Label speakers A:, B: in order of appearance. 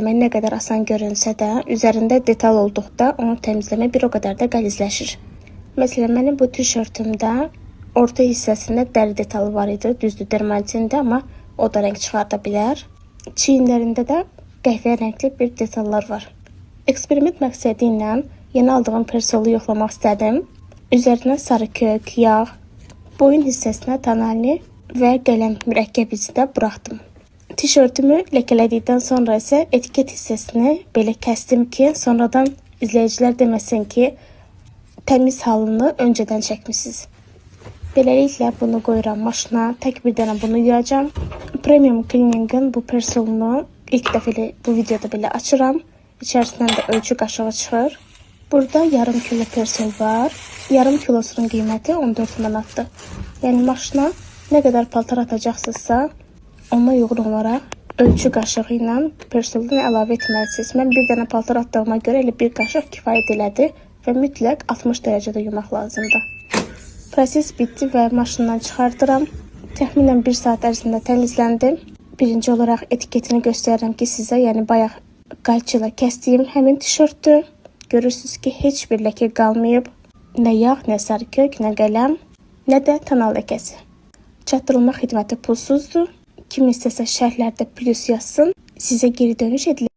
A: Nə qədər asan görünsə də, üzərində detal olduqda onu təmizləmək bir o qədər də qəlizləşir. Məsələn, mənim bu tişörtümdə orta hissəsində dəri detalı var idi. Düzdür, dermantindi, amma o da rəng çıxarda bilər. Çiyinlərində də qəhvəyi rəngli bir detallar var. Eksperiment məqsədi ilə yeni aldığım persolu yoxlamaq istədim. Üzərinə sarı kök, yağ, boyun hissəsinə tonalni və qələm mürəkkəb izi də buraxdım. Tişörtümü ləkələdikdən sonra isə etiket hissəsini belə kəsdim ki, sonradan izləyicilər deməsin ki, təmiz halını öncədən çəkmisiniz. Beləliklə bunu qoyuram maşına. Tək bir dənə bunu yuyacağam. Premium Cleaning'in bu persolunu ilk dəfə elə bu videoda belə açıram. İçərisindən də ölçü qaşığı çıxır. Burada yarım kilo persol var. Yarım kilosunun qiyməti 14 manatdır. Yəni maşına nə qədər paltar atacaqsınızsa, ona uyğun olaraq ölçü qaşığı ilə persolunu əlavə etməlisiniz. Mən bir dənə paltar atdığıma görə elə bir qaşıq kifayət elədi və mütləq 60 dərəcədə yumaq lazımdır. Proses bitdi və maşından çıxardıram. Təxminən 1 saat ərzində təmizləndi. Birinci olaraq etiketini göstərirəm ki, sizə, yəni bayaq qayçı ilə kəsdiyim həmin tişörtdür. Görürsünüz ki, heç bir ləkə qalmayıb. Nə yağ, nə sarı kök, nə qələm, nə də tonal ləkəsi. Çatdırılma xidməti pulsuzdur. Kim istəsə şərhlərdə plus yazsın, sizə geri dönüş edilir.